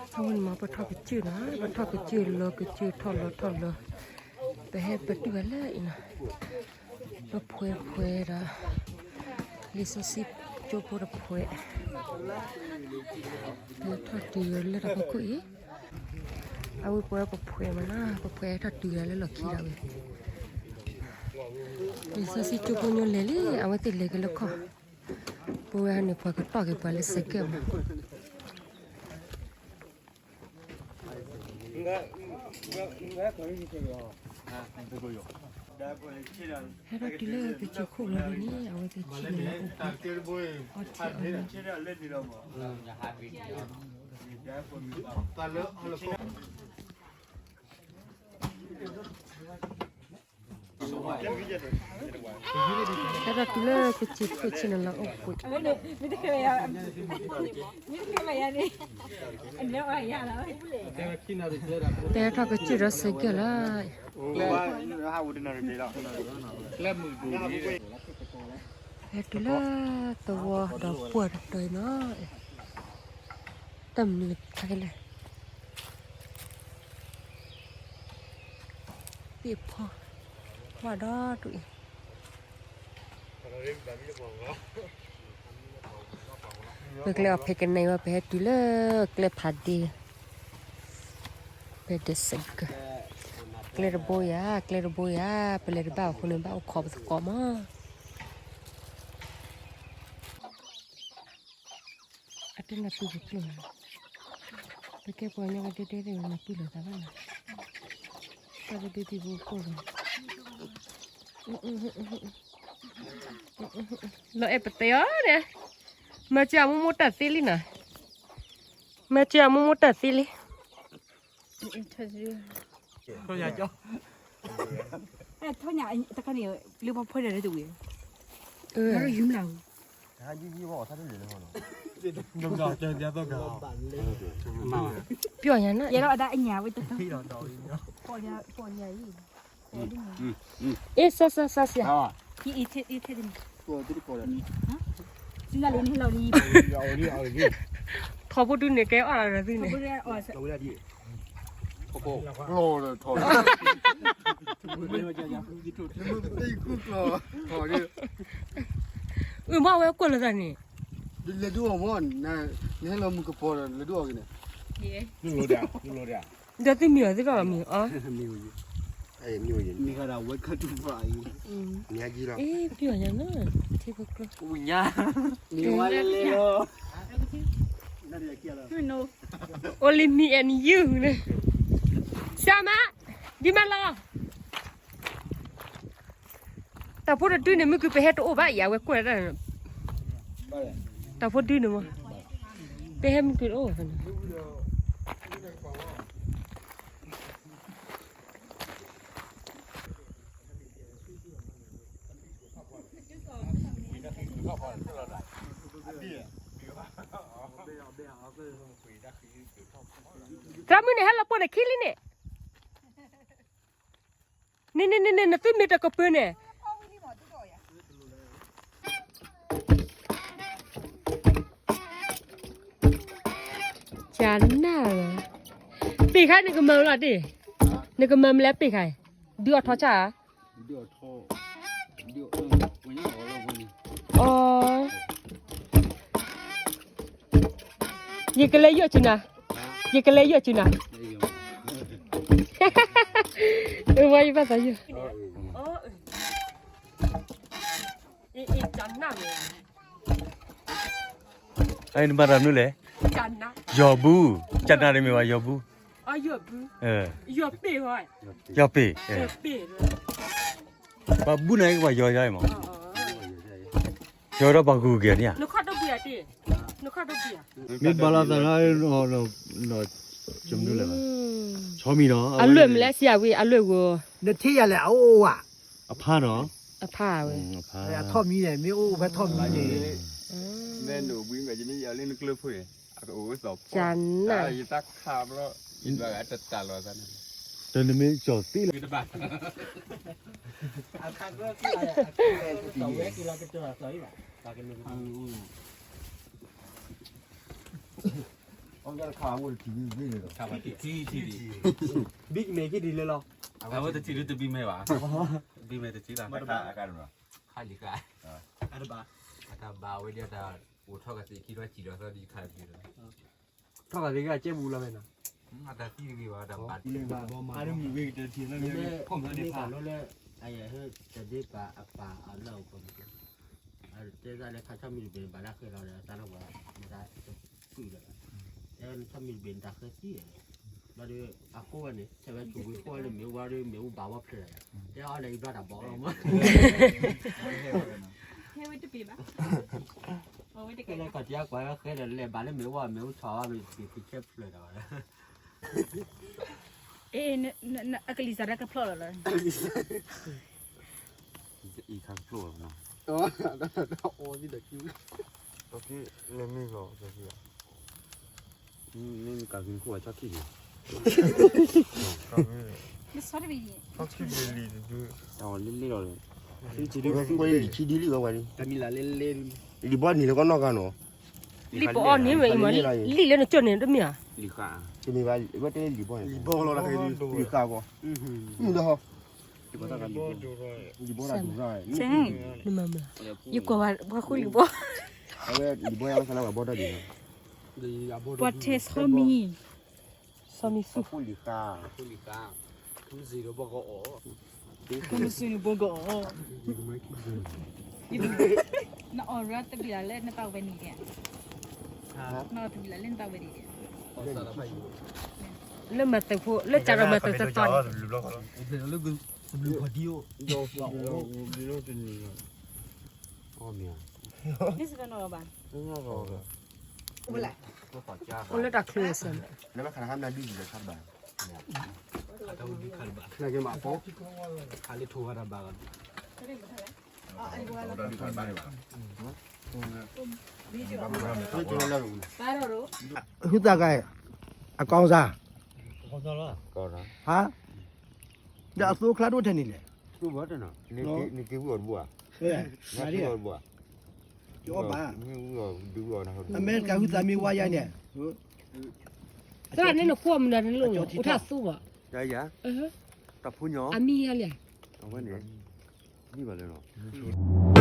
အဝဲန့ၣ်မ့ၢ်ပထီၣ်ကစၢၢ်နီၤ, ပထီၣ်ကစၢၢ်လီၤကစၢၢ်ထီၣ်လီၤထီၣ်လီၤ, ပဟဲပတုာ်ဝဲလၢအံၤနီၤ, ပဖှဲးဖှဲးဒီး လံာ်စီဆှံကၠိဖိတဖှဲး, ပထီၣ်တုၤလၢတၢ်ဖီခိၣ်အံၤ, အဝဲပဝဲပဖှဲးမးနီၤ, ပဖှဲးထီၣ်တုၤလၢလီၢ်ခံဒီးဝဲ, လံာ်စီဆှံကၠိဖိညိလဲၤလံ, အဝဲသ့ၣ်လဲၤက့ၤလၢခီၣ်, ပဝဲန့ၣ်ပှၤကတီၢ်က့ၤပှၤလၢစဲးကဲးမး ဟဲထီၣ်တုၤလၢကစၢၢ်ခိၣ်လီၤဒ်န့ၣ် အဝဲသ့ၣ်ဆ့ၣ်နီၤလၢအိၣ်, အီထံအီန့ၣ်, ဟဲထီၣ်တုၤလၢကစၢၢ်ခိၣ်ဆ့ၣ်နီၤလၢအိၣ်ပှဲၤ, ပဟဲထီၣ်ကစၢၢ်ဒီးစဲးကဲးလီၤ. ဟဲတုၤလၢသဝီဒီးပှၢ်တတီၤအံၤနီၤ, တၢ်မနုၤတခါလဲၣ်, သ့ၣ်ဖီ, ဝၣ်ဒီဒူၣ်အံၤ ပကျဲအီၤဖဲကနဲဝဲ ပဟဲတုၤလၢကျဲဖးဒ့, ဖဲဒဲးစဲးကၢး, ကျဲတဘိယၤ, ကျဲတဘိယၤ, ပလဲၤတဘၣ်အဃိန့ၣ် ဘၣ်အိၣ်ခိးပသကိးမး. အတနၢ်ပၢၢ်ကကျိၣ်လီၤ, ပကဲပှၤကညီကဒဲဒဲသ့ၣ် နၢ်ပၢၢ်လိာ်သးဘၣ်နီၤ, တၢ်တဒုဒံးပကကိၢ်လီၤ. လီၤအဲၣ်ပတဲအီၤဒီး, မၤစၢၤအမိၢ်မိၢ်တၢ်သ့လံနီၤ, မၤစၢၤအမိၢ်မိၢ်တၢ်သ့လံ. ထီၣ်ညါ, တခါန့ၣ် လၢပှၤဖှဲးဒီးတဝံၤ, မၤရူယုၤမလၤ, ပျီၣ်ညါနီၤ, အ့ စၢ်စၢ်စၢ်စၢ်, ထီဘိဒုန့ၣ်ကဲအီၣ်လၢသုန့ၣ် အၢ မ့ၢ်ဝဲကွၢ်လီၤသးန့ၣ်, လဲၤဒိၣ်အီၤမ့ၢ်, နဟဲလီၤမုၢ်ကပီၤဒီး လဲၤဒိၣ်အီၤက့ၤန့ၣ်, ဒီးသုမံၤအီၤသ့ၣ်ထီၣ်လီၤမံၤအီၤ, မံၤဂၤဒၣ်ဝဲခါတူၢ်ဖးအံၤ, အ့ ပျီၣ်ညါနီၤ, ထံဖိကျိ, ညါ, မံၤဝဲလဲၤလဲၤလီၤ, only me and you န့ၣ်, ဆရာမ, ဒီမှာလာ, တၢ်ဖိတဒုန့ၣ် မုၢ်ကုပဟဲတအိၣ်ဘၣ်အံၤ အဝဲကွၢ်တၢ်, တၢ်ဖိဒုန့ၣ်မ့ၢ်, ပဟဲမုၢ်ကုတအိၣ်ဘၣ်န့ၣ်, သရၣ်မုၣ်န့ၣ် ဟဲလီၤပိာ်နခံလံန့ၣ်, န့ၣ်န့ၣ်န့ၣ်န့ၣ် နသုမ့ၢ်တကပၢၤန့ၣ်, ကနၣ်, ပ့ၢ်ခါနကမၤလီၤတ့ၢ်, နကမၤမလဲၣ်ပ့ၢ်ခါ, ဒုးအီၣ်ထီၣ်ဆၣ်ဧါ, အီ ယကလဲၤယိၣ်ကနၤ, ယကလဲၤယိၣ်ကနၤ, အဝဲယဘၣ်သးယိၣ်, အနဘၣ်တၢ်မနုၤလဲၣ်, ယီၤဘု, ကနၣ်တမ့ၢ်ဘၣ် ယီၤဘု, ယီၤပ့ၢ်, ပှၤဘုန့ၣ်ကဘၣ်ယီၤယၤအံၤမး, ယီၤဒီးပှၤဂုၤက့ၤန့ၣ်ဧါ, မ့ၢ်ဘၣ်လီၤသးနီၤ, ကမနုၤလဲၣ်, ဆီမံၤနီၤ, အလွဲၢ်မလဲးစယၤဝံၤ အလွဲၢ်ဂီၤ, နထံၣ်ယၤလဲၣ် အအိၣ်အိၣ်ဧါ, အဖါနီၤ, အဖါဝဲ, အထီၣ်မံၤန့ၣ် မ့ၢ်အိၣ်အိၣ်ဖဲထီၣ်မံၤန့ၣ်, မ့ၢ်နအိၣ်ဘှံးမ့ၢ်ယမ့ၢ်ယၤလၢနကျၢၤဖိန့ၣ်, အကအိၣ်ဝဲသီၣ်ဖီ, ယတၢ်ခးဘျီ, ယဘၣ်ဂၤတတၢ်လီၤသးန့ၣ်, တနမ့ၢ်ကၠီၤသ့လီၤ, အခါကီ ဘံၣ်မဲာ်က့ၤဒ်လဲၣ်လီၤ. အဝဲတထံၣ်ဒ်တဘံၣ်မဲာ်ဘၣ်. ဘံၣ်မဲာ်တထံၣ်လီၤ. ခါလံၤခါ, အတၢ်ဘၣ်ဝဲဒၣ်တၢ်အိၣ်ထီၣ်ကသ့ခံဒီးစံၣ်ဒီးသီဒ်ခါလံၤလီၤ. ထီၣ်ကသ့ကစဲဘူးလီၤဝဲနီၤ. အတၢ်သံတဂ့ၤဘၣ် တၢ်ဘၣ်တဂ့ၤဘၣ်. မ့ၢ်ကလီလၢ အဟဲတဒ့ပာ်အပာ်အလၢအိၣ်ကီၢ်မ့ၢ်က တဲဒၣ်လၢခါဆီမံၤတဘ့ၣ်ဘၣ်လၢဃဲလီၤဒီးတၢ်လီၤပှၤ မတၤတကုၢ်လီၤ. တဲဆီမံၤတဘ့ၣ်နတၢ်ဃဲသံလီၤ. ဘျီဒီး အဃိဝဲန့ၣ် ဆဲးဝဲဆိၣ်ဝံၤဃိဝဲလၢမ့ၣ်အူဘၣ်ဒီးမ့ၣ်အူဘၣ်ဝဲဖျၢၣ်လီၤ. တဲအီၤလၢယဘျီတၢ်ဘီၣ်လီၤမး. ဟဲဝဲတပ့ၤဘၣ်. တဲလၢခီၣ်ထံးအကွၢ်ဝဲဃဲဒီးလဲၤဘၣ်လၢမ့ၣ်အူဘၣ်မ့ၣ်အူဆီၣ်ဝဲမ့ၣ်ဖံးဖံးခဲဖျၢၣ်ဒီး အကလံၤစးတၢ်ကဖျိလီၤလီၤ. အံၤခါကဖျိလီၤနီၤ. အီၤသံဒီးကံ လၢမ့ၢ်ဂီၤ မ့ၢ်ကၤကံခိၣ်အဆီၣ်ခံဘ့ၣ် လၢဆီၣ်တဘ့ၣ် အီၤလ့လ့လီၤလၢ လံၤဘီန့ၣ်လၢကီၢ်နီၢ်ဂၤနီၤ. လံၤဘီအီၤန့ၣ်ဝဲအံၤမး လံၤလၢနကၠိၣ်န့ၣ်တမ့ၢ်ဧါ. တမ့ၢ်ဘၣ် ဝဲတဲလံၤဘီန့ၣ် လံၤဘီလီၤ လံၤဃာ်ဘီ မုၢ်ဒီး လံၤဘီတၢ်ဒူရၣ် နမၤမၤ ယကွၢ်ဘၣ်ပှၤဃုလံၤဘီ အဝဲလံၤဘီယါဝဲသနာ်ဝဲဘီတၢ်ဒ်န့ၣ် ပှၤထဲဆီမံၤ ဆီမံၤဆူ ဖိလံၤဃာ် ဖိလံၤဃာ် မုၢ်စံးဒီးဘီကအီၣ် မုၢ်စံးန့ၣ်ဘီကအီၣ် နအီၣ်ရၢတဘျီလၢနတၢ်ဝဲနံၤဒဲး နအီၣ်တဘျီလၢနတၢ်ဝဲနံၤဒဲး လၢမၤသုးဖိ လၢကၢ်ဒီးမၤသုးတတီၤန့ၣ် တဘျီဖီဒံအိၣ် မ့ၢ် အိၣ်လၢတၢ်ချၢစၢၤန့ၣ် လၢဘၣ်ခါတခါမနုၤဒ်လဲၣ်ခါတဘၣ် ခါလၢထိဝဲတၢ်ဘၣ်လီၤ ဟုသးကဲ အကောင်စား ဟါ ဒီးအသိချါဒိၣ်ထဲန့ၣ်လဲၣ် နက့ဝံအီၤတဘိဧါ နက့ဝံအီၤတဘိဧါ အမဲရကၤဟုသးမ့ၢ်ဝါယါန့ၣ် သရၣ်န့ၣ်နဃိမနုၤန့ၣ်လီၤ အိၣ်ထီၣ်အသူဘၣ် တၢ်ယၤ တၢ်ဖိညီ အမံၤယါလံ အဝဲန့ၣ် မံဘၣ်လၢလီၤ